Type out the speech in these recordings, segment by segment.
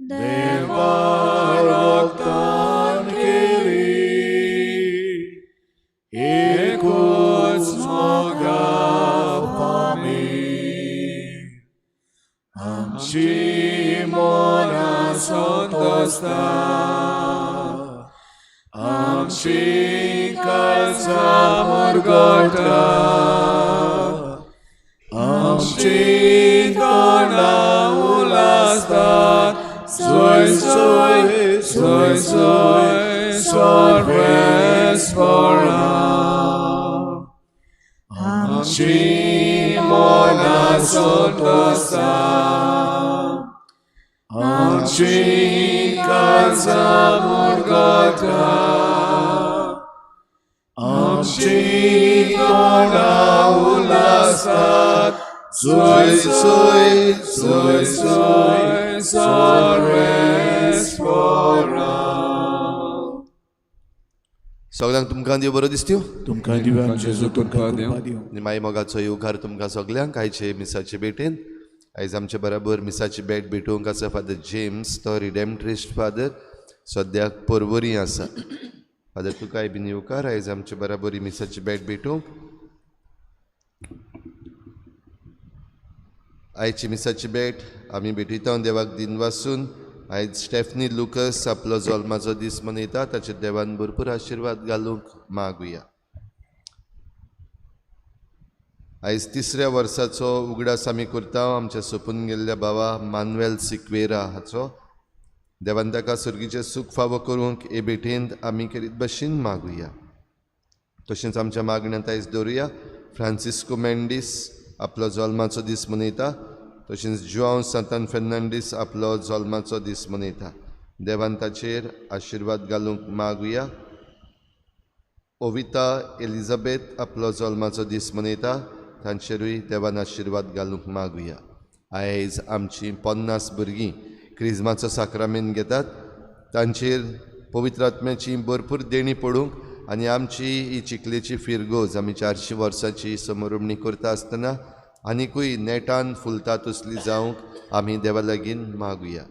देवा रोगतान केली एकूच मोगा फामील आमची मनां संतोस्ता आमची काळजां मुरगोटा आमची तोंडां उलासतात सोय सोय सोय सोय सर्वेस्परा आमची मनां संतोस्ता आमची काळजां मुरगोटा आमची तोंडां उलासतात सोय सोय सोय सोय सर्वेस्परा. सगळ्यांक तुमकां देव बरो दिसत्यो. तुमकां दिव्यान जेजू कृपा दिवं. आनी माई मोगाचो येवकार तुमकां सगल्यांक आयचे मिसाचे भेटेन. आयज आमचे बराबर मिसाची भेट भेटोवंक आसा फादर जेम्स, तो रिडेम्ट्रिस्ट फादर, सद्याक पोरवरी आसा. फादर तुकाय बीन येवकार आयज आमचे बराबर ही मिसाची भेट भेटोवंक. आयची मिसाची भेट आमी भेटयता देवाक दिनवासून. आयज स्टेफनी लुकस आपलो जल्माचो दीस मनयता, ताचेर देवान भरपूर आशिर्वाद घालूंक मागुया. आयज तिसऱ्या वर्साचो उगडास आमी करता आमच्या सोंपून गेल्ल्या बाबा मानुएल सिक्वेरा हाचो. देवान ताका सर्गीचें सूख फावो करूंक हे भेटेंत आमी केरीत भशेन मागुया. तशेंच आमच्या मागण्यांत आयज दवरुया फ्रांसिस्को मेंडीस आपलो जल्माचो दीस मनयता, तशेंच जुआंव सांतान फेर्नांडीस आपलो जल्माचो दीस मनयता. देवान ताचेर आशिर्वाद घालूंक मागुया. ओविता एलिझाबेथ आपलो जल्माचो दीस मनयता, तांचेरूय देवान आशिर्वाद घालूंक मागुया. आयज आमची 50 भुरगीं क्रिज्माचो साक्रामेंत घेतात, तांचेर पवित्र आत्म्याची भरपूर देणी पडूंक आनी आमची ही चिखलेची फिरगोज आमी 400 वर्सांची समरुमणी करता आसतना आनिकूय नेटान फुलता तसली जावंक आमी देवा लागीं मागुया.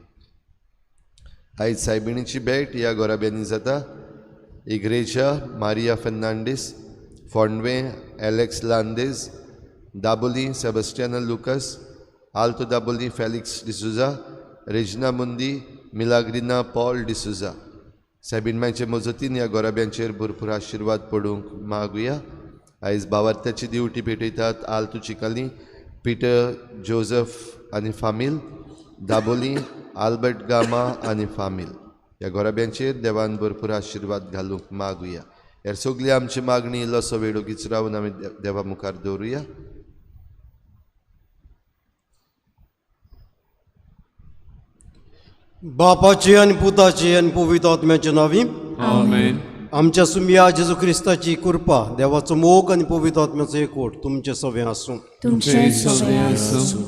आयज सायबिणीची भेट ह्या गोराब्यांनी जाता. इग्रेजा मारिया फेर्नांडीस, फोंडवे एलेक्स लांदेज, दाबोली सेबस्टियाना लुकस, आल्तो दाबोली फेलिक्स डिसुजा, रेजिना मुंदी, मिलाग्रिना पॉल डिसुजा. सायबीण मायचे मजतीन ह्या गोराब्यांचेर भरपूर आशिर्वाद पडूंक मागुया. आयज भावार्थ्याची दिवटी पेटयतात आल्तू चिकाली, पिटर जोजफ आनी फामील, दाबोली आल्बर्ट गामा आनी फामील. ह्या गोराब्यांचेर देवान भरपूर आशिर्वाद घालूंक मागुया. ह्या सगली आमची मागणी इल्लोसो वेळ ओगीच रावन आमी देवा मुखार दवरुया. बापाची आनी पुताची आनी पवित्र आत्म्याच्या नांवी आमेन. आमच्या सुमिया जेजू क्रिस्ताची कृपा, देवाचो मोग आनी पवित्र आत्म्याचो एकवट तुमचे सगळें आसूं. तुमचे सगळें आसूं.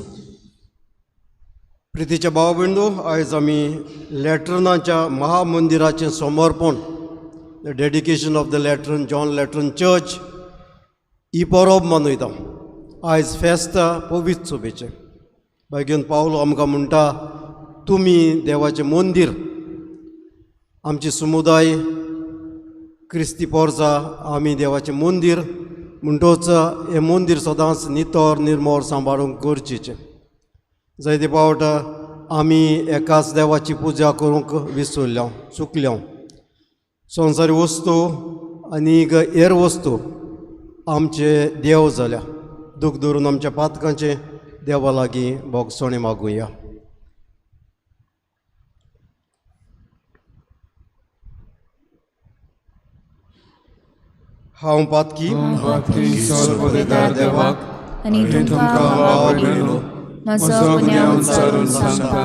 प्रितीच्या भाव भयणो, आयज आमी लॅटरनाच्या महामंदिराचें समर्पण, the dedication of the Lateran John Lateran church ही परब मनयता. आयज फेस्त पवित्र सोबेचें. बायगेन पावलो आमकां म्हणटा, तुमी देवाचें मंदीर, आमची समुदाय क्रिस्ती पोरजा, आमी देवाचें मंदीर म्हणटोच हें मंदीर सदांच नितळ निर्मळ सांबाळूंक गरजेचें. जायते फावट आमी एकाच देवाची पुजा करूंक विसरल्या, चुकल्या. संवसारी वस्तू आनी हेर वस्तू आमचे देव जाल्या. दूख धरून आमच्या पातकांचे देवा लागीं भोगसणे मागुया. हांव पातकी सर्वोदेदार देवाक आनी तुमकां भाव भयणींनो म्हजो गुन्यांव उच्चारून सांगता,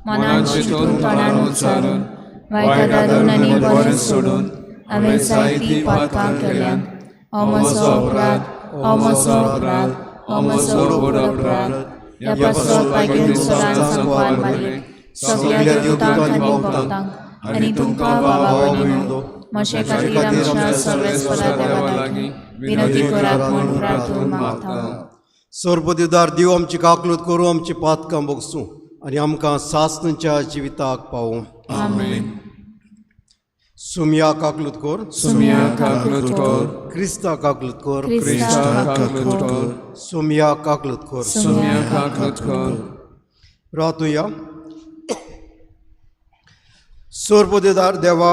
मनान चिंतून तोंडान उच्चारून वायट आदारून आनी बरें सोडून हांवें जायतीं पातकां केल्यांत. हो म्हजो अपराध, हो म्हजो अपराध, हो म्हजो व्हड अपराध. ह्या पासत मागीर सदांच सांकवार मारली सगळ्या देवतांक आनी भक्तांक आनी तुमकां भावा भयणींनो म्हजे खातीर आमच्या सर्वेस्परा देवा लागीं विनंती करात म्हूण प्रार्थून मागता. सर्वदिदार देव आमची काकलूत करूं, आमची पातकां भोगसूं. आनी आमकां सासणाच्या जिविताक पावूं. आमेन. सुमया काकलूत कोर, सुमिया काकलूत कोर, क्रिस्ता काकलूत कोर, क्रिस्ता काकलूत कोर, सुमया काकलूत कोर. सुमिया काकलूत कोर. रातुया. सोरपदेदार देवा,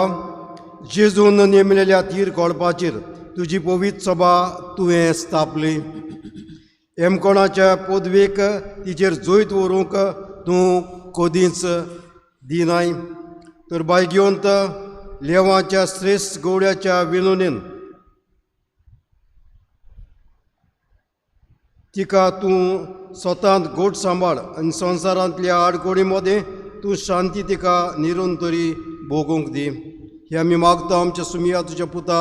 जेजून नेमिल्ल्या तीर कोळपाचेर तुजी पवित्र सभा तुवें स्थापली. एमकोणाच्या पदवेक तिचेर जैत व्हरूंक तूं कदींच दिनाय, तर बायगेवंत लेवाच्या श्रेश्ठ गवड्याच्या विनोनीन तिका तूं स्वतांत गोड सांबाळ आनी संवसारांतल्या आडकोडी मदें तूं शांती तिका निरंतरी भोगूंक दी. हे आमी मागता आमच्या सुमिया तुज्या पुता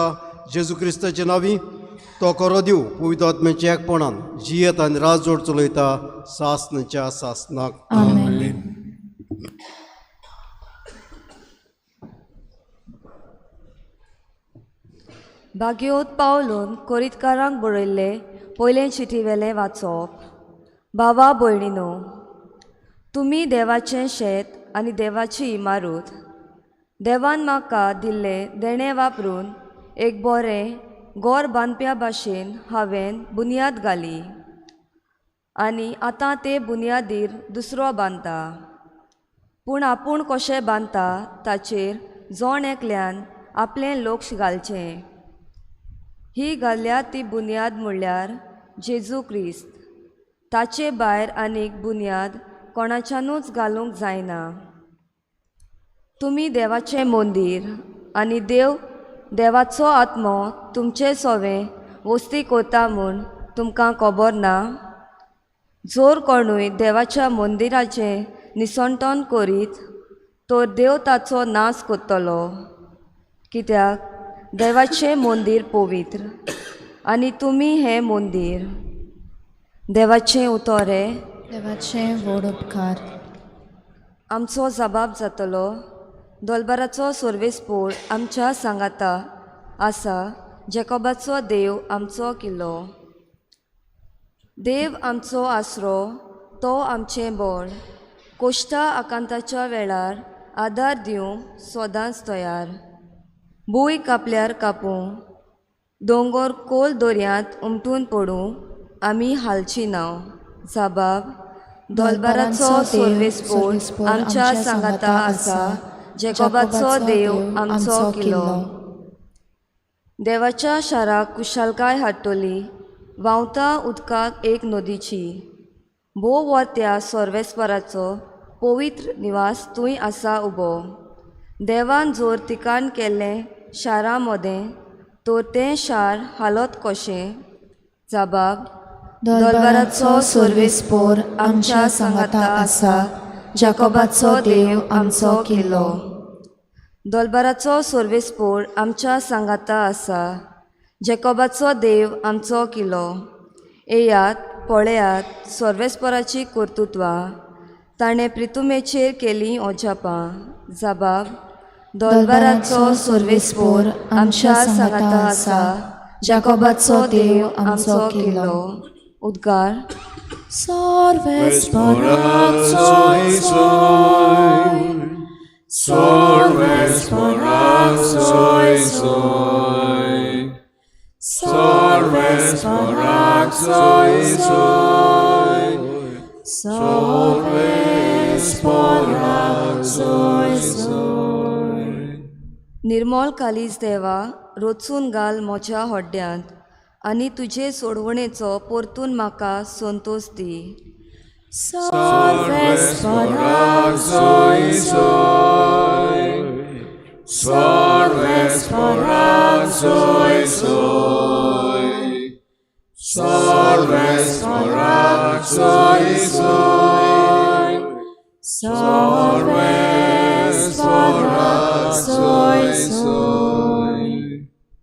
जेजू क्रिस्ताचे नांवी. तो करो दिव पवित्र आत्म्याच्या एकपणान जियेत आनी राजवट चलयता सासणाच्या सासणाक. आमेन. भाग्योत पावलून कोरितकारांक बरयल्ले पयले चिटी वेलें वाचप. भावा भयणीनो, तुमी देवाचें शेत आनी देवाची इमारत. देवान म्हाका दिल्लें देणें वापरून एक बरें गोर बांदप्या भाशेन हांवें बुन्याद घाली आनी आतां ते बुन्यादीर दुसरो बांदता. पूण आपूण कशें बांदता ताचेर जण एकल्यान आपलें लक्ष घालचें. ही घाल्या ती बुन्याद म्हणल्यार जेजू क्रिस्त. ताचे भायर आनीक बुन्याद कोणाच्यानूच घालूंक जायना. तुमी देवाचें मंदीर आनी देव देवाचो आत्मो तुमचे सोवें वस्ती कोता म्हूण तुमकां खबर ना? जोर कोणूय देवाच्या मंदिराचें निसणटण करीत तर देव ताचो नाश करतलो, कित्याक देवाचें मंदीर पवित्र आनी तुमी हें मंदीर. देवाचें उतर हें. देवाचें व्हड उपकार. आमचो जबाब जातलो. दोलबाराचो सर्वेस्पोर आमच्या सांगाता आसा, जेकोबाचो देव आमचो किल्लो. देव आमचो आसरो, तो आमचें बळ, कोश्टा आकांताच्या वेळार आदार दिवंक सदांच तयार. भूंय कापल्यार कापूं, दोंगर खोल दर्यांत उमटून पडूं, आमी हालची ना. जबाब. दोलबाराचो सर्वेस्पोर आमच्या सांगाता आसा, जेकोबाचो देव आमचो किल्लो. देवाच्या शाराक कुशालकाय हाडटली, व्हांवता उदकाक एक नदीची. भोव वर्त्या सर्वेस्पराचो पवित्र निवास थंय आसा उबो. देवान जोर तिकान केल्लें शारा मदें तर तें शार हालत कशें? जबाब. दोलबाराचो सर्वेस्पोर आमच्या सांगाता आसा, जाकोबाचो देव आमचो किल्लो. दोलबाराचो सर्वेस्पोर आमच्या सांगाता आसा, जेकोबाचो देव आमचो किल्लो. येयात पळयात सर्वेस्पोराची कर्तृत्वां, ताणें प्रितुमेचेर केलीं अजापां. जबाब. दोलबाराचो सर्वेस्पोर आमच्या सांगाता आसा, जाकोबाचो देव आमचो किल्लो. उद्गार. सर्वेस्पोराचो निर्मळ कालीज देवा, रचून घाल म्हज्या हड्ड्यांत आनी तुजे सोडवणेचो परतून म्हाका संतोश दी.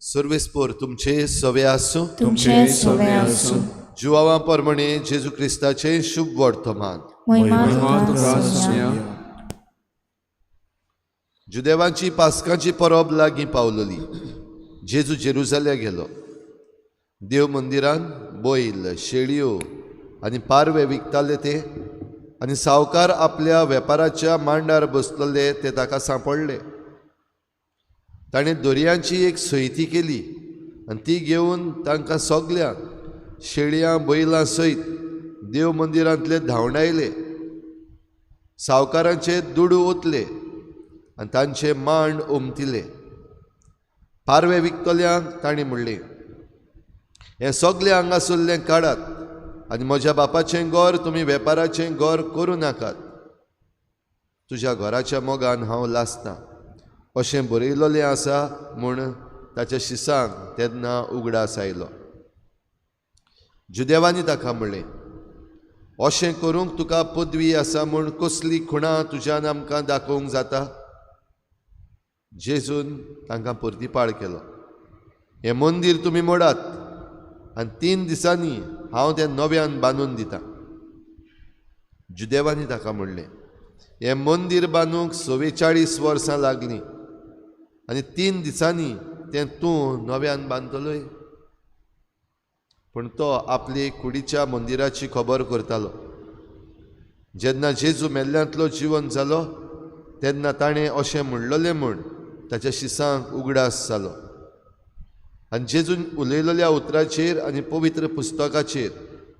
सर्वेस्पोर तुमचे सवे आसूं. तुमचे सवे आसूं. जुवावा परमणे जेजू क्रिस्ताचे शुभ वर्तमान. महिमा तुका सुया. जुदेवांची पास्कांची परब लागीं पावलोली. जेजू जेरुजाल्या गेलो. देव मंदिरान बैल, शेळयो आनी पारवे विकताले ते आनी सावकार आपल्या वेपाराच्या मांडार बसलेले ते ताका सांपडले. ताणें दोरयांची एक सयती केली आनी ती घेवन तांकां सगल्यांक शेळयां बैलां सयत देव मंदिरांतले धांवडायले. सावकारांचे दुडू ओतले आनी तांचे मांड ओमतिले. पारवे विकतल्यांक तांणी म्हणलें, हें सगलें हांगासरलें काडात आनी म्हज्या बापाचें घर तुमी वेपाराचें घर करूं नाकात. तुज्या घराच्या मोगान हांव लासतां अशें बरयलेलें आसा म्हूण ताच्या शिसांक तेन्ना उगडास आयलो. जुदेवांनी ताका म्हणलें, अशें करूंक तुका पदवी आसा म्हूण कसली खुणां तुज्यान आमकां दाखोवंक जाता? जेजून तांकां परतीपाळ केलो, हें मंदीर तुमी मोडात आनी 3 दिसांनी हांव तें नव्यान बांदून दितां. जुदेवांनी ताका म्हणलें, हें मंदीर बांदूंक 44 वर्सां लागलीं आनी 3 दिसांनी तें तूं नव्यान बांदतलोय? पूण तो आपली कुडीच्या मंदिराची खबर करतालो. जेन्ना जेजू मेल्ल्यांतलो जिवन जालो तेन्ना ताणें अशें म्हणलेलें म्हूण ताच्या शिसांक उगडास जालो. आनी जेजून उलयलेल्या उतराचेर आनी पवित्र पुस्तकाचेर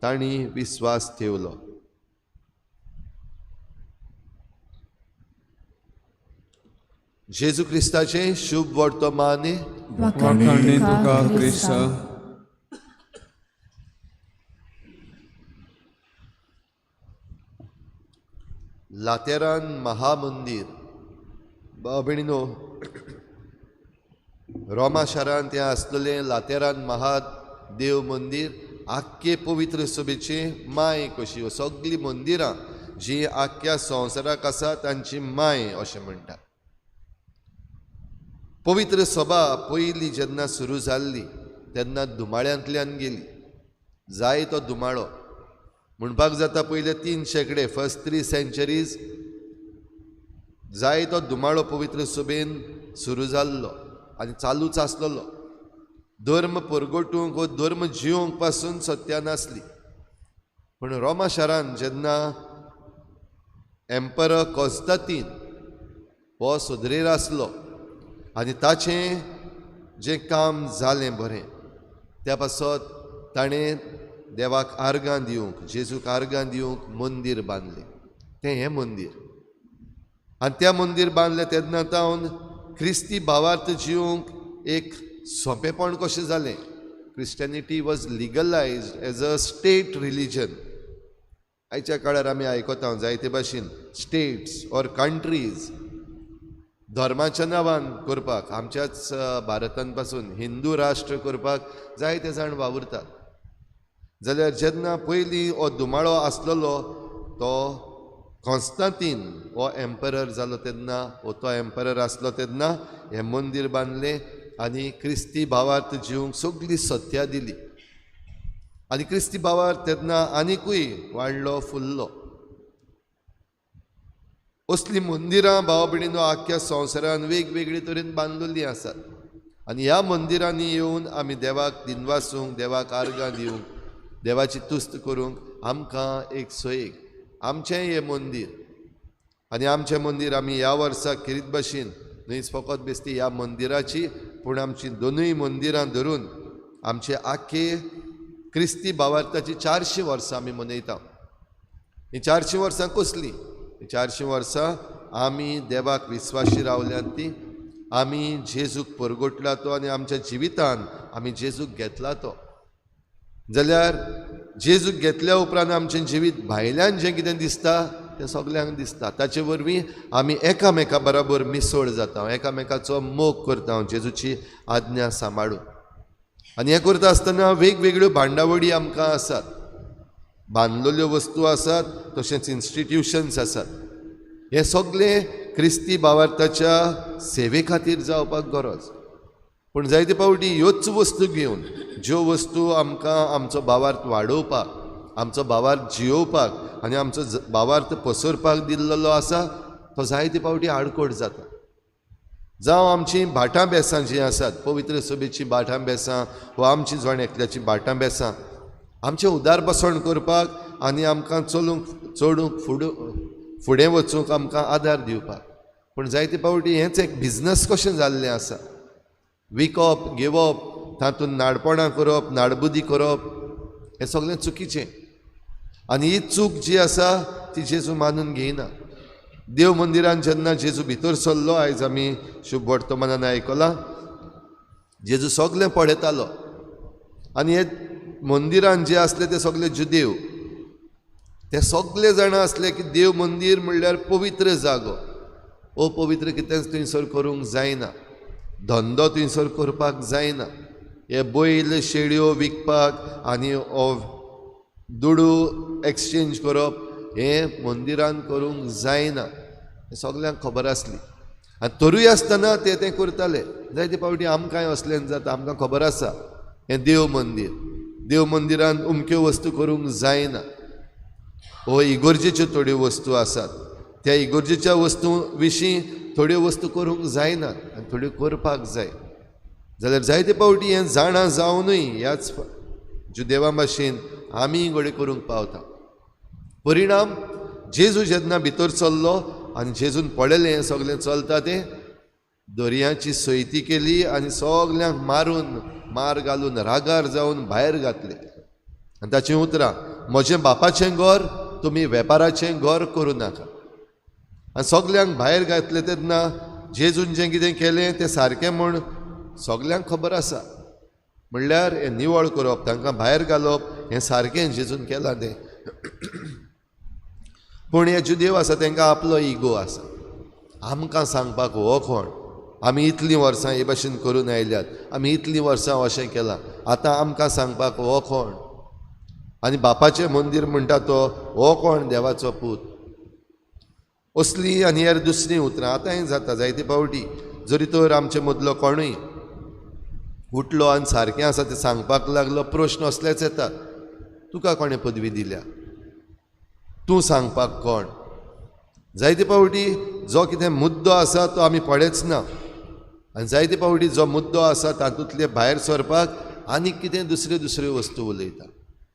तांणी विस्वास ठेवलो. जेजू क्रिस्ताचें शुभ वर्तमान. वाखाणणी तुका क्रिस्ता. लातेरान महामंदीर. भाव भयणीनो, रोमा शारांत तें आसलेलें लातेरान महादेव मंदीर आख्खे पवित्र सभेची माय कशी. सगळीं मंदिरां जीं आख्ख्या संवसाराक आसा तांची माय अशें म्हणटात. पवित्र सभा पयली जेन्ना सुरू जाल्ली तेन्ना धुमाळ्यांतल्यान गेली. जाय तो धुमाळो म्हणपाक जाता पयले 3 शेंकडे, फर्स्ट 3 सेंचुरीज जाय तो धुमाळो पवित्र सभेन सुरू जाल्लो आनी चालूच आसलेलो. धर्म परगटूंक वो धर्म जिवंक पासून सत्या नासली. पूण रोमा शारान जेन्ना एम्परर कॉन्स्टंटीन हो सुदरेर आसलो आनी ताचें जें काम जालें बरें, त्या पासत ताणें देवाक आर्गां दिवंक, जेजूक आर्गां दिवंक मंदीर बांदलें. तें हें मंदीर. आनी त्या मंदीर बांदलें तेन्ना तावन क्रिस्ती भावार्थ जिवंक एक सोंपेपण कशें जालें. Christianity was legalised as a state religion. आयच्या काळार आमी आयकता जायते भाशेन स्टेट्स ऑर कंट्रीज धर्माच्या नांवान करपाक, आमच्याच भारतान पासून हिंदू राष्ट्र करपाक जायते जाण वावुरतात. जाल्यार जेन्ना पयलीं हो धुमाळो आसलेलो तो कॉन्स्टंटीन हो एम्परर जालो तेन्ना, हो तो एम्परर आसलो तेन्ना हें मंदीर बांदलें आनी क्रिस्ती भावार्थ जिवंक सगळी सत्या दिली. आनी क्रिस्ती भावार्थ तेन्ना आनिकूय वाडलो फुल्लो. असलीं मंदिरां भाव भयणीनो आख्ख्या संवसारान वेगवेगळे तरेन बांदलेलीं आसात. आनी ह्या मंदिरांनी येवन आमी देवाक दिनवासूंक, देवाक आर्गां दिवंक, देवाची तुस्त करूंक आमकां एक सोयीक आमचें हें मंदीर. आनी आमचें मंदीर आमी ह्या वर्सा खेरीत भाशेन न्हयच फकत बेस्ती ह्या मंदिराची, पूण आमची दोनूय मंदिरां धरून आमचे आख्खे क्रिस्ती भावार्थाची 400 वर्सां आमी मनयता. हीं 400 वर्सां कसलीं? 400 वर्सां आमी देवाक विस्वाशी रावल्यात ती, आमी जेजूक परगटला तो आनी आमच्या जिवितान आमी जेजूक घेतला तो. जाल्यार जेजूक घेतल्या उपरांत आमचें जिवीत भायल्यान जें कितें दिसता तें सगल्यांक दिसता. ताचे वरवीं आमी एकामेका बराबर मिसळ जाता, एकामेकाचो मोग करता, जेजूची आज्ञा सांबाळून. आनी हें करता आसतना वेगवेगळ्यो भांडावळी आमकां आसात, बांदलेल्यो वस्तू आसात, तशेंच इन्स्टिट्युशन्स आसात. हें सगळें क्रिस्ती भावार्थाच्या सेवे खातीर जावपाक गरज. पूण जायते फावटी ह्योच वस्तू घेवन ज्यो वस्तू आमकां आमचो भावार्थ वाडोवपाक, आमचो भावार्थ जियोवपाक आनी आमचो भावार्थ पसरपाक दिल्लो आसा तो जायते फावटी आडकोट जाता. जावं आमचीं भाटां बेसां जीं आसात, पवित्र सभेचीं भाटां बेसां वा आमची जण एकल्याचीं भाटां बेसां, आमचें उदारबसण करपाक आनी आमकां चलूंक चडूंक फुडें वचूंक आमकां आदार दिवपाक. पूण जायते फावटी हेंच एक बिजनस कशें जाल्लें आसा. विकप घेवप, तातूंत नाडपणां करप, नाडबुदी करप, हें सगळें चुकीचें. आनी ही चूक जी आसा ती जेजू मानून घेयना. देव मंदिरान जेन्ना जेजू भितर सरलो, आयज आमी शुभ वर्तमानान आयकलां, जेजू सगळें पळयतालो. आनी हे मंदिरान जे आसले ते सगळे जुदेव, ते सगळे जाणां आसले की देव मंदीर म्हणल्यार पवित्र जागो, अपवित्र कितेंच थंयसर करूंक जायना, धंदो थंयसर करपाक जायना. हे बैल शेळयो विकपाक आनी दुडू एक्सचेंज करप हें मंदिरान करूंक जायना, हें सगल्यांक खबर आसली. आनी तरूय आसतना ते तें करताले. जायते फावटी आमकांय असलें जाता, आमकां खबर आसा हें देव मंदीर, देव मंदिरान अमक्यो वस्तू करूंक जायना, हो इगोर्जेच्यो थोड्यो वस्तू आसात, त्या इगोर्जेच्या वस्तू विशीं थोड्यो वस्तू करूंक जायनात आनी थोड्यो करपाक जाय. जाल्यार जायते फावटी हें जाणा जावनूय ह्याच जुदेवा भाशेन आमी घडये करूंक पावता. परिणाम, जेजू जेन्ना भितर चल्लो आनी जेजून पळयलें हें सगळें चलता तें, दर्याची सयती केली आनी सगल्यांक मारून मार घालून रागार जावन भायर घातले. आनी ताचीं उतरां, म्हजें बापाचें घर तुमी वेपाराचें घर करूं नाका. आनी सगल्यांक भायर घातले तेन्ना जेजून जें कितें केलें तें सारकें म्हूण सगल्यांक खबर आसा. म्हणल्यार हें निवळ करप, तांकां भायर घालप हें सारकें जेजून केलां तें. पूण हे जुदेव आसा तांकां आपलो इगो आसा, आमकां सांगपाक हो कोण, आमी इतलीं वर्सां हे भाशेन करून आयल्यात, आमी इतलीं वर्सां अशें केलां, आतां आमकां सांगपाक हो कोण. आनी बापाचें मंदीर म्हणटा तो हो कोण, देवाचो पूत. असली आनी हेर दुसरीं उतरां आतांय जाता जायते फावटी. जरी तर आमचे मदलो कोणूय उठलो आनी सारकें आसा तें सांगपाक लागलो, प्रश्न असलेच येतात, तुका कोणें पदवी दिल्या, तूं सांगपाक कोण. जायते फावटी जो कितें मुद्दो आसा तो आमी पळयच ना, आनी जायते फावटी जो मुद्दो आसा तातूंतले भायर सरपाक आनीक कितें दुसऱ्यो दुसऱ्यो वस्तू उलयता.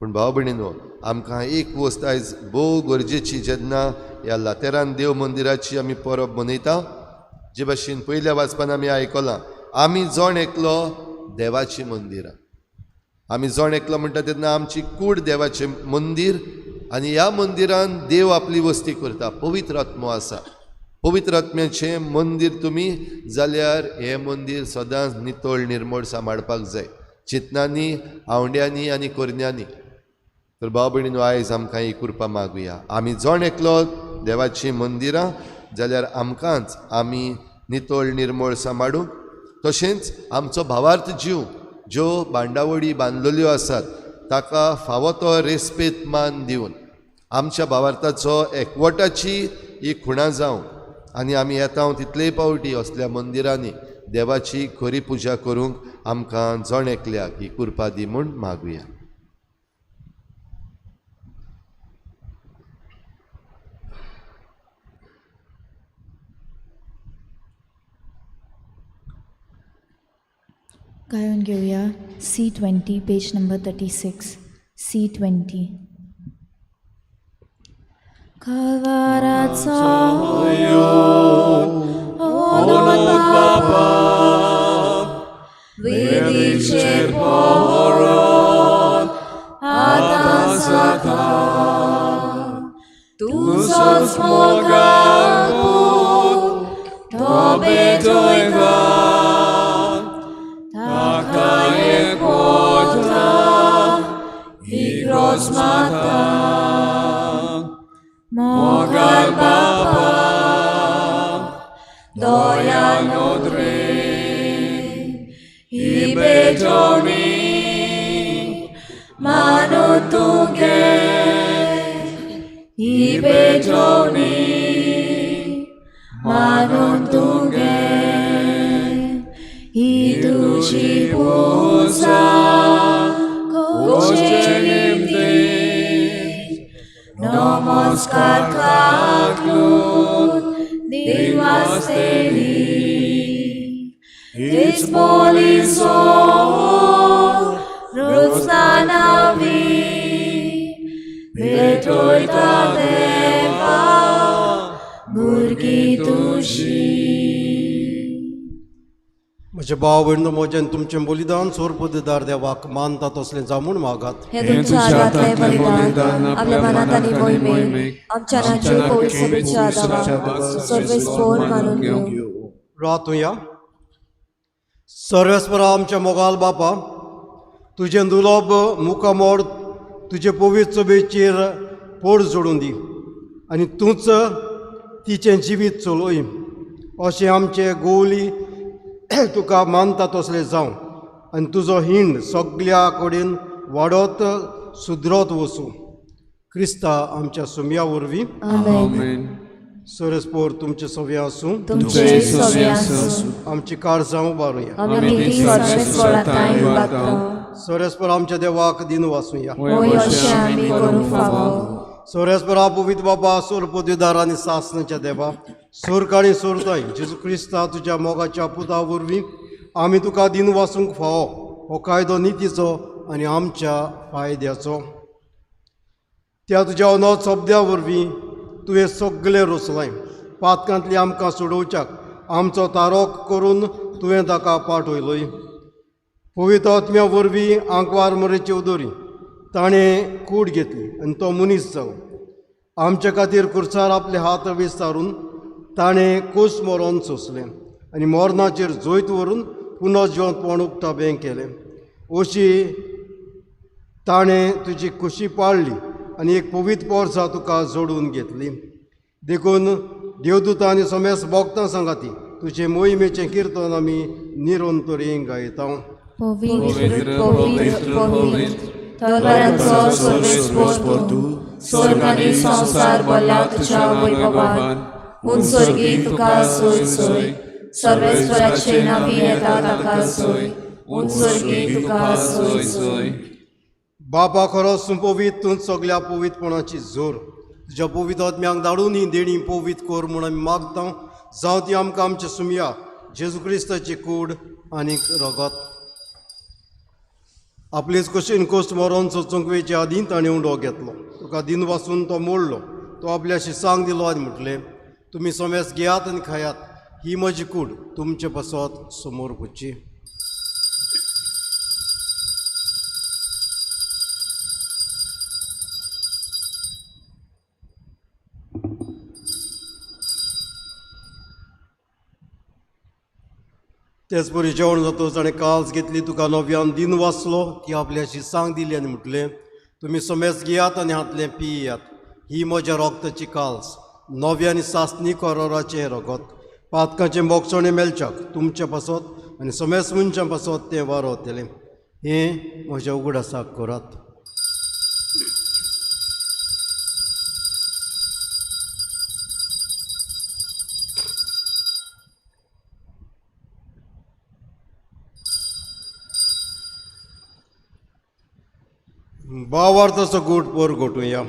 पूण भाव भयणीनो, आमकां एक वस्त आयज भोव गरजेची, जेन्ना ह्या लातेरान देव मंदिराची आमी परब मनयता, जे भाशेन पयल्या वाचपान आमी आयकलां, आमी जण एकलो देवाची मंदिरां. आमी जण एकलो म्हणटा तेन्ना आमची कूड देवाचें मंदीर, आनी ह्या मंदिरान देव आपली वस्ती करता. पवित्र आत्मो आसा, पवित्र आत्म्याचें मंदीर तुमी जाल्यार हें मंदीर सदांच नितळ निर्मळ सांबाळपाक जाय, चिंतनांनी, आवंड्यांनी आनी करण्यांनी. तर भाव भयणीनो, आयज आमकां ही कृपा मागुया, आमी जण एकलो देवाचीं मंदिरां जाल्यार आमकांच आमी नितळ निर्मळ सांबाळूंक, तशेंच आमचो भावार्थ जीव ज्यो बांदावळी बांदलेल्यो आसात ताका फावो तो रेस्पेद मान दिवन आमच्या भावार्थाचो एकवटाची ही खुणा जावं, आनी आमी येता तितलेय पावटी असल्या मंदिरांनी देवाची खरी पुजा करूंक आमकां जण एकल्याक ही कृपा दी म्हूण मागुया. गायन घेवया C20, page number 36. C20. कल्वाराचो ओनोन बाबा वेदीचेर पोरोन आतां सदां तुजोच मोगाळ पूत तो भेटयता ताका एकवटा इग्रोज माता मोगाळ बापा दया नोद्रे ही भेटवणी मानू तुगे ही भेटवणी मानू तुगे ही तुजी पुजा कोचे निमती नमस्कार काकलूत दिवास्तेली It's holy soul, Rosanavi, भेटोयता देवा भुरगीं तुजी. म्हजे भाव भयण म्हजें तुमचें बलिदान सोरपदेदार देवाक मानता तसलें जामून मागात. हे तुमच्या हातांतलें बलिदान आपल्या मनात आनी मोहिमेक आमच्या नाचे पवित्र सभेच्या आदावाक सर्वेस्पोर मानून घेवं. रातुया. सर्वेस्परा आमच्या मोगाल बापा, तुजें दुलोब मुखामोड तुजे पवित्र सभेचेर पोड जोडून दी आनी तूंच तिचें जिवीत चलय अशें आमचे गोवली तुका मानता तसलें जावं आनी तुजो हिंड सगल्या कडेन वाडत सुदरत वचूं. क्रिस्ता आमच्या सुमया वरवीं. आमेन. आमेन. सरस्पोर तुमचें सगळें आसूं. तुमचे सगळे आसूं. आमची काळजां उबारुया. आमी ती सर्वेस्परा थांय उबारता. सरस्पर आमच्या देवाक दिन वाचुया. होय अशें आमी करूंक फावो. सोरेस्परा पवित्र बाबा, सोर पदवीदार आनी सासणाच्या देवा, सोर आनी सोरताय जेजू क्रिस्ता तुज्या मोगाच्या पुता वरवीं आमी तुका दिन वाचूंक फावो. हो कायदो नितीचो आनी आमच्या फायद्याचो. त्या तुज्या अनोद शब्द्या वरवीं तुवें सगळें रचलें. पातकांतली आमकां सोडोवच्याक आमचो तारोक करून तुवें ताका पाठयलोय. पवित्र आत्म्या वरवीं आंकवार मरेची उदोरी ताणें कूड घेतली आनी तो मनीस जालो. आमचे खातीर खुर्सार आपले हात विस्तारून ताणें कूस मरोन सोंसलें आनी मरणाचेर जैत व्हरून पुनर्जिवंतपण उक्ताबें केलें. अशी ताणें तुजी खुशी पाळ्ळी आनी एक पवित्र पोरसां तुका जोडून घेतली. देखून देवदूतां आनी समेस्त भक्तां सांगाती तुजे मोहिमेचें किर्तन आमी निरंतरी गायता. पवित्र पवित्र पवित्र तलवारांचो सर्वेस्पोर तूं, स्वर्ग आनी संवसार भरला तुज्या वैभवान. उंच स्वर्गी तुका सोय सोय, सर्वेस्पराचे नांवी येता ताका सोय, उंच स्वर्गी तुका सोय सोय. बापा खरो सुपवित तूं सगल्या पवित्रपणाची जोर. तुज्या पवित्र आत्म्यांक धाडून ही देणी पवित्र कर म्हूण आमी मागता. जावं ती आमकां आमच्या सुमया जेजू क्रिस्ताची कूड आनी रगत. आपलेच कशेन कोस्ट मरोन सोचूंक वेचे आदीं ताणें उंडो घेतलो. तुका दिन वाचून तो मोडलो. तो आपल्या शिसांक दिलो आनी म्हटलें, तुमी समेस घेयात आनी खायात. ही म्हजी कूड तुमचे पासत समोर पुची. तेच परी जेवण जातकच ताणें काल्स घेतली, तुका नव्यान दिन वाचलो, ती आपल्या शिसांक दिली आनी म्हटलें, तुमी समेस घेयात आनी हांतलें पियात. ही म्हज्या रोगताची काल्स, नव्या आनी सासणी करोराचें रगत. पातकाचें मोगसणें मेळच्याक तुमचे पासत आनी समेस मनशां पासत तें वारोतलें. हें म्हज्या उगडासाक करात. बावार्थाचो गूट पोर गोटुया.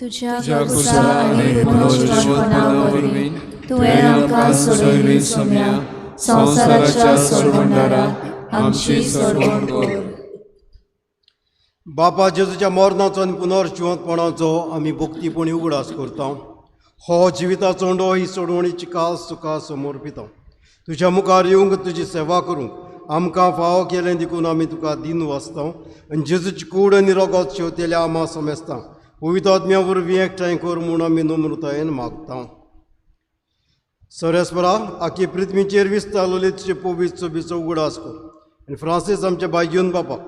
तुज्या कुसा आनी पुनर्जिवंतपणा वरवीं तुवें आमकां सोडयली सोम्या, संवसाराच्या सोडवणदारा आमची सोडवण कर. बापा जेजूच्या मरणाचो आनी पुनर्जिवंतपणाचो आमी भक्तीपणी उगडास करता. हो जिविताचो उंडो ही सोडवणीची कास तुका समर्पिता. तुज्या मुखार येवंक तुजी सेवा करूंक आमकां फावो केलें देखून आमी तुका दिन वाचता आनी जेजूची कूड आनी रगत शेवतेल्या आमा समेस्ता पवित्र आत्म्या वरवीं एकठांय कर म्हूण आमी नम्रतायेन मागता. सरेस्परा आखी पृथ्वीचेर विस्तारलेली तुजे पवित्र सोबीचो उगडास कर आनी फ्रांसीस आमच्या बायगून बापाक,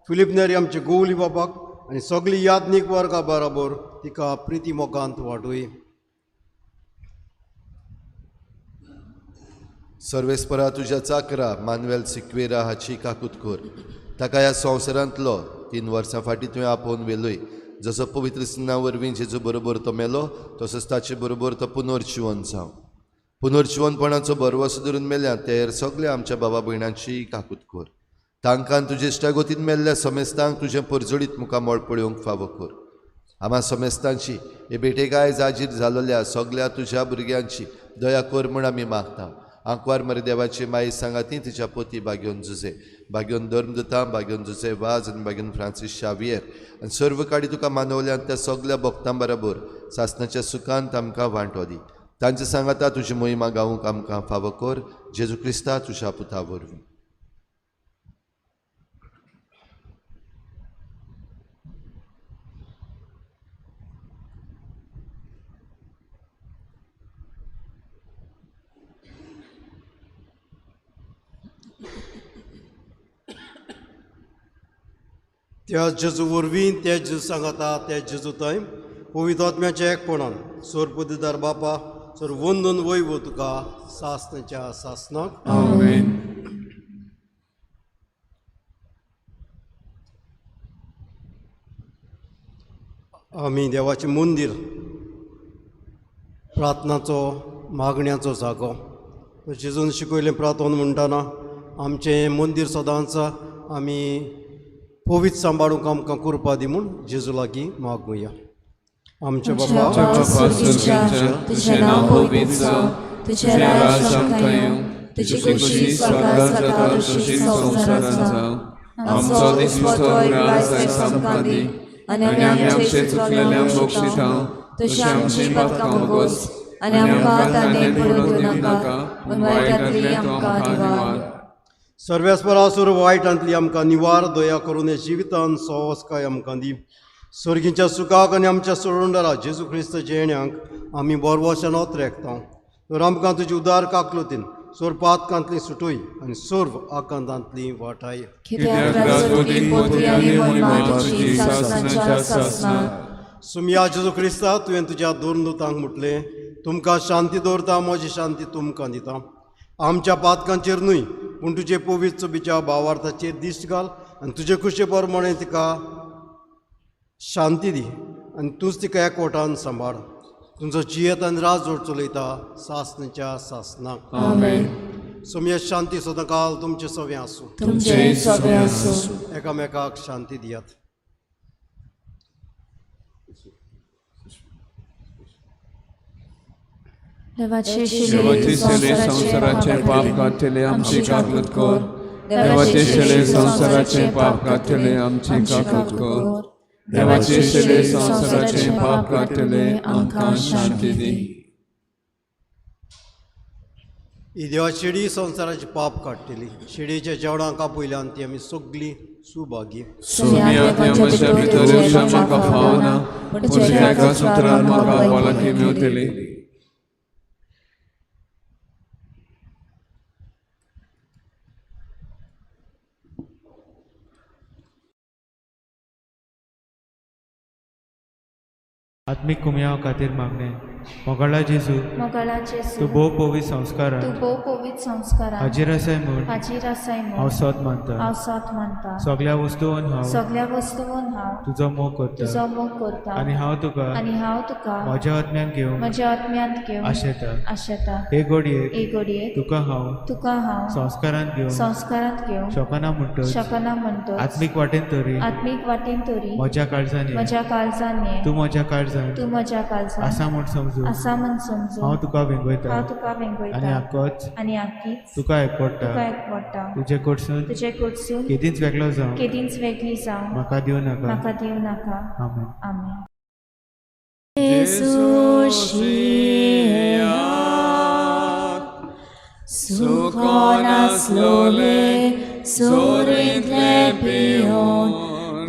फिलीप नेरी आमचे गोवली बापाक आनी सगळी याज्ञीक वर्गा बराबर तिका प्रिती मोगांत वाडोय. सर्वेस्परा तुज्या चाकरा मानुएल सिक्वेरा हाची काकूत कर. ताका ह्या संवसारांतलो 3 वर्सां फाटीं तुवें आपोवन व्हेलोय. जसो पवित्र सिन्ना वरवीं जेजू बरोबर तो मेलो तसोच ताचे बरोबर तो पुनर्जिवन जावं. पुनर्जिवनपणाचो भरवंसो धरून मेल्या ते हेर सगल्या आमच्या बाबा भयणांची काकूत कर. तांकां तुजे इश्टागतीन मेल्ल्या समेस्तांक तुजें परजळीत मुखामळ पळोवंक फावो कर. आमा समेस्तांची हे भेटेक आयज हाजीर जालोल्या सगल्या तुज्या भुरग्यांची दया कर म्हूण आमी मागता. आंकवार मरे देवाची माई सांगाती तिच्या पोती बागेवन जुजे, बागेवन धर्मदुतां, बागेवन जुजे वाज आनी बागेवन फ्रांसीस शावियर आनी सर्व काडी तुका मानवल्यान त्या सगल्या भक्तां बरोबर सासणाच्या सुखांत आमकां वांटो दी. तांचे सांगाता तुजी मोहिमा गावूंक आमकां फावो कर, जेजू क्रिस्ता तुज्या पुता वरवीं. त्या जेजू वरवीं, त्या जेजू सांगाता, त्या जेजू थंय पवित्र आत्म्याच्या एकपणान सोरपुदीदार बापा सर वंदून वयवो तुका सासनाच्या सासनाक. आमेन. आमी देवाचें मंदीर, प्रार्थनाचो मागण्याचो जागो. जेजून शिकयलें प्रार्थना म्हणटना आमचें मंदीर सदांच आमी पवित्र सांबाळूंक आमकां कृपा दी म्हूण जेजू लागीं मागुया. आमच्या बापा स्वर्गींच्या, तुजें नांव पवित्र जावं, तुजें राज आमकां येवं, तुजी खुशी स्वर्गांत जाता तशी संवसारांत जावं. आमचो दिसपटो ग्रास आयज आमकां दी आनी आमी आमचे चुकलेल्यांक बक्षिता तशी आमची पातकां मोगोस आनी आमकां ताणें पडून दिवं नाका, पूण वायटांतली आमकां निवार. सर्वेस्परासूर वायटांतली आमकां निवार, दया करून जिवितान सवस्काय आमकां दी. स्वर्गीच्या सुखाक आनी आमच्या सोडूनदारा जेजू क्रिस्त जेण्याक आमी बरवशान रेखता. तर आमकां तुजी उदार काकलुतीन सर्व पातकांतली सुटूय आनी सर्व आकांतांतली वाटाय. कित्याक राजवटीक मोती आनी मोहिमा तुजी सासणाच्या सासणाक. सुमया जेजू क्रिस्ता, तुवें तुज्या दोन दुतांक म्हटलें, तुमकां शांती दवरता, म्हजी शांती तुमकां दिता. आमच्या पातकांचेर न्हय पूण तुजे पवित्र चोबीच्या भावार्थाचेर दिश्ट घाल आनी तुजे खुशे प्रमाणे तिका शांती दी आनी तूंच तिका एकवटान सांबाळ. तुमचो जियेत आनी राज जोड चलयता सासणाच्या सासनाक. आमेन. सोमया शांती सदांकाल तुमचें सगळें आसूं. तुमचें सगळें आसूं. एकामेकाक शांती दियात. देवाचे देवाचे शेले संवसाराचे पाप काडटले आमची काकूत कर. देवाचे शेले संवसाराचे पाप काडटले आमची काकूत कर. देवाचे शेले संवसाराचे पाप काडटले आमकां शांती दी. ही देवा शिडी संवसाराचे पाप काडटली. शिडीच्या जेवणाक कापयल्यान ती आमी सगळीं सुभागी. सोम्या त्या म्हज्या भितर येवच्या म्हाका फावना, पूण तुज्या एका सुत्रान म्हाका भलायकी मेवतली. आत्मीक कुमयाव खातीर मागणें. मोगाळा जेजू, मोगाळा जेजू, तूं भोव पवित्र संस्कारान तूं भोव पवित्र संस्कारान हाजीर आसाय म्हूण हाजीर आसाय म्हूण हांव सत मानता. हांव सत मानता. सगल्या वस्तून हांव सगल्या वस्तून हांव तुजो मोग करता तुजो मोग करता आनी हांव तुका आनी हांव तुका म्हज्या आत्म्यान घेवंक म्हज्या आत्म्यांत घेवंक आशेता. आशेता. हे घडयेक हे घडयेक तुका हांव तुका हांव संस्कारांत घेवंक संस्कारांत घेवंक शकना म्हणटच शकना म्हणटच आत्मीक वाटेन तरी आत्मीक वाटेन तरी म्हज्या काळजान ये. म्हज्या काळजान ये. तूं म्हज्या काळजान तूं म्हज्या काळजान आसा म्हूण समजून आसा म्हूण समजून हांव तुका वेंगयता हांव तुका वेंगयता आनी आकोच आनी आकीच तुका एकवडटा. तुका एकवडटा. तुजे कडसून तुजे कडसून केदींच वेगळो जावं केदींच वेगळी जावं म्हाका दिवं नाका. म्हाका दिवं नाका. आमेन. आमेन. सुको नासलोले सोरींतले पिवन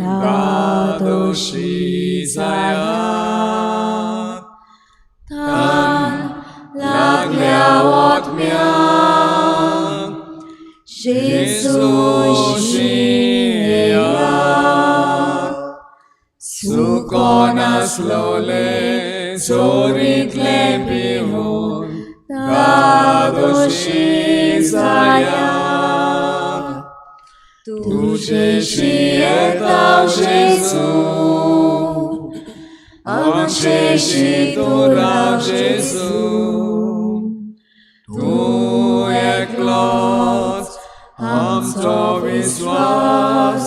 दादोशी जायात. तान लागल्या ओतम्याक जेजू शियात. सुको नासलोले सोरींतले पिवन दादोशी जायात. तुजे शियेता जेजू, आमचे तूं राव जेजू. तूं एकलोच आमचो विस्वास,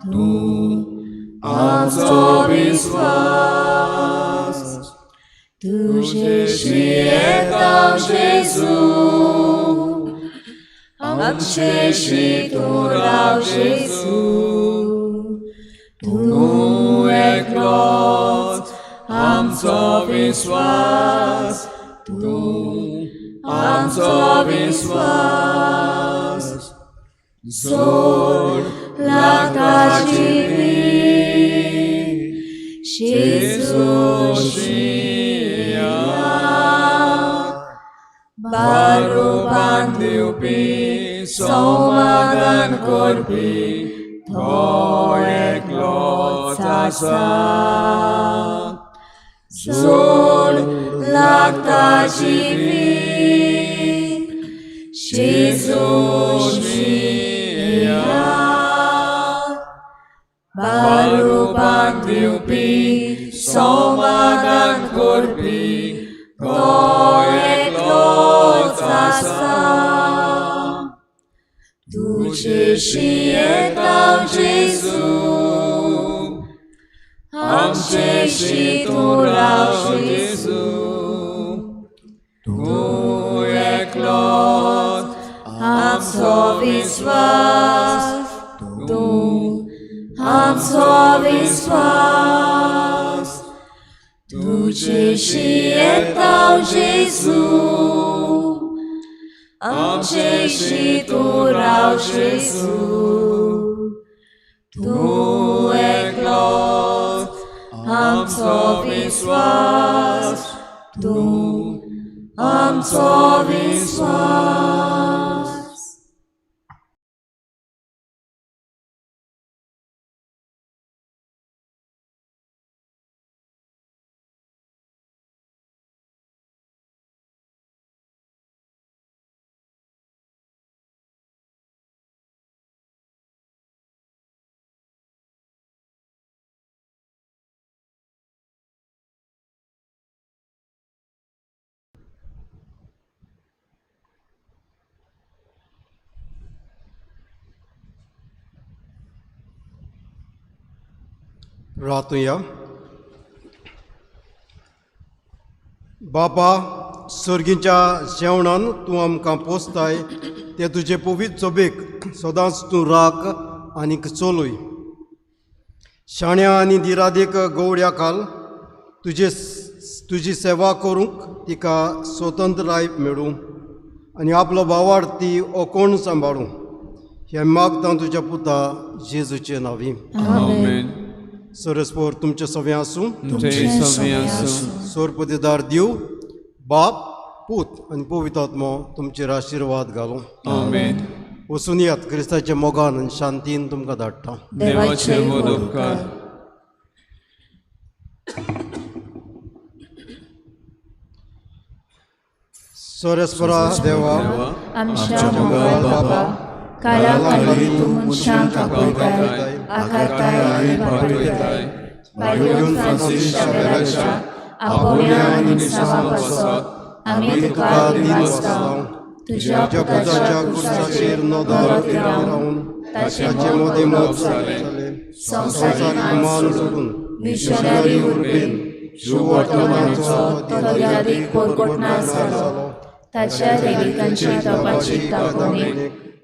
तूं आमचो विस्वास. तुजे शियेता जेजू, आमचेशी तूं राव जेजू तूं एकलोच आमचो विस्वास तूं आमचो विस्वास जोड लागताची जेजू शिया बारुपान दिवपी समाधान करपी तो एकलोच आसा जोड लागता जिवीत जेजू शिया बारुपान दिवपी समाधान करपी तो एकलोच आसा तुजेशी येता जेजू आमचेशी तूं राव जेजू तूं एकलोच आमचो विस्वास तूं आमचो विस्वास तुजेशी येता जेजू आमचेशी तूं राव जेजू तूं एकलोच आमचो विस्वास तूं आमचो विस्वास. रातुया. बापा सर्गीच्या जेवणान तूं आमकां पोसताय ते तुजे पवित्र चोबेक सदांच तूं राख आनीक चलय. शाण्या आनी दिरादीक गवड्या खाल तुजे तुजी सेवा करूंक तिका स्वतंत्राय मेळूं आनी आपलो भावार्थ ती ओकोण सांबाळूं. हें मागता तुज्या पुता जेजूचे नांवी. आमेन. सरस्पोर तुमचें सगळें आसूं. तुमचें सगळें आसूं. सोरपतीदार देव बाप पूत आनी पवित्र आत्मो तुमचेर आशिर्वाद घालूं. आमेन. वचून यात क्रिस्ताच्या मोगान आनी शांतीन तुमकां धाडटा. देवाचे व्हड उपकार. सोरेस्परा देवा आमच्या मोगाळ बाबा काला खाली तूं मनशांक आपयताय आकारताय आनी पाठयताय. बायलेन फ्रांसीस शावेराच्या आपोवण्या आनी मिसांवा पासत आमी तुका दिनवासता. तुज्या पुताच्या क्रुसाचेर नदर फिरावन ताचे ताचे मदीं मदीं मत मत जालें जालें संवसारीक मान सोडून मिशनरी उर्बेन शुभवर्तमानाचो तो दर्यादिग पोरकोटणार जालो. ताच्या रेविकांची तपाची दाखोवणेक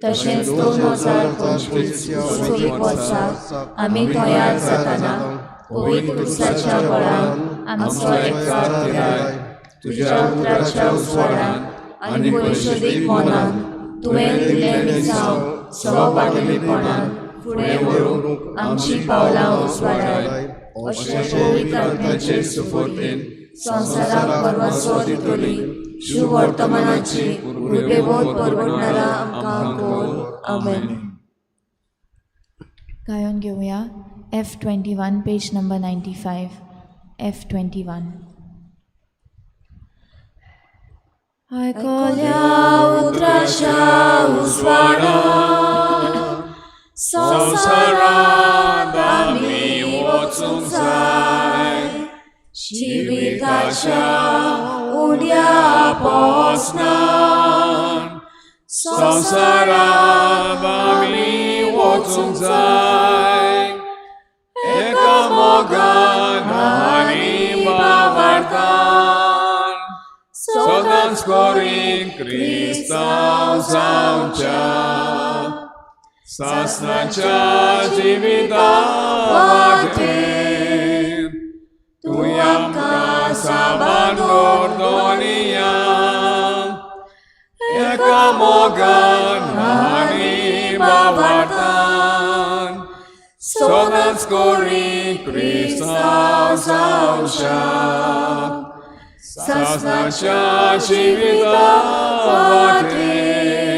तशेंच 2025 उत्सवीक वर्सा आमी तयार जातना पवित्र क्रुसाच्या बळान आमचो एकचार दिलाय. तुज्या उतराच्या उजवाडान आनी परिशोधीक मनान तुवें दिल्लें मिसांव सवपाटलीपणान फुडें व्हरूंक आमचीं पावलां उजवाडाय. अशें पवित्र आत्म्याचे सुफोर्तेन संवसाराक परवासो दितली शुभवर्तमानाची उर्बेबोध परवडणारा आमकां कोर. आमेन. गायन घेवया F21 page number 95. F21. आयकल्या उतराच्या उजवाडान संवसारांत आमी वचूंक जाय. जिविताच्या उण्या पोसनान संवसारांत आमी वचूंक जाय. एका मोगान आनी भावार्थान सदांच करीन क्रिस्तांव जावच्या सासणाच्या जिविता वाटेर तूं आमकां साबार दोनिया एका मोगान आनी बाबार्तान सदांच कोरी क्रिस्तांव जावच्या सासणाच्या जिविता वाटेर.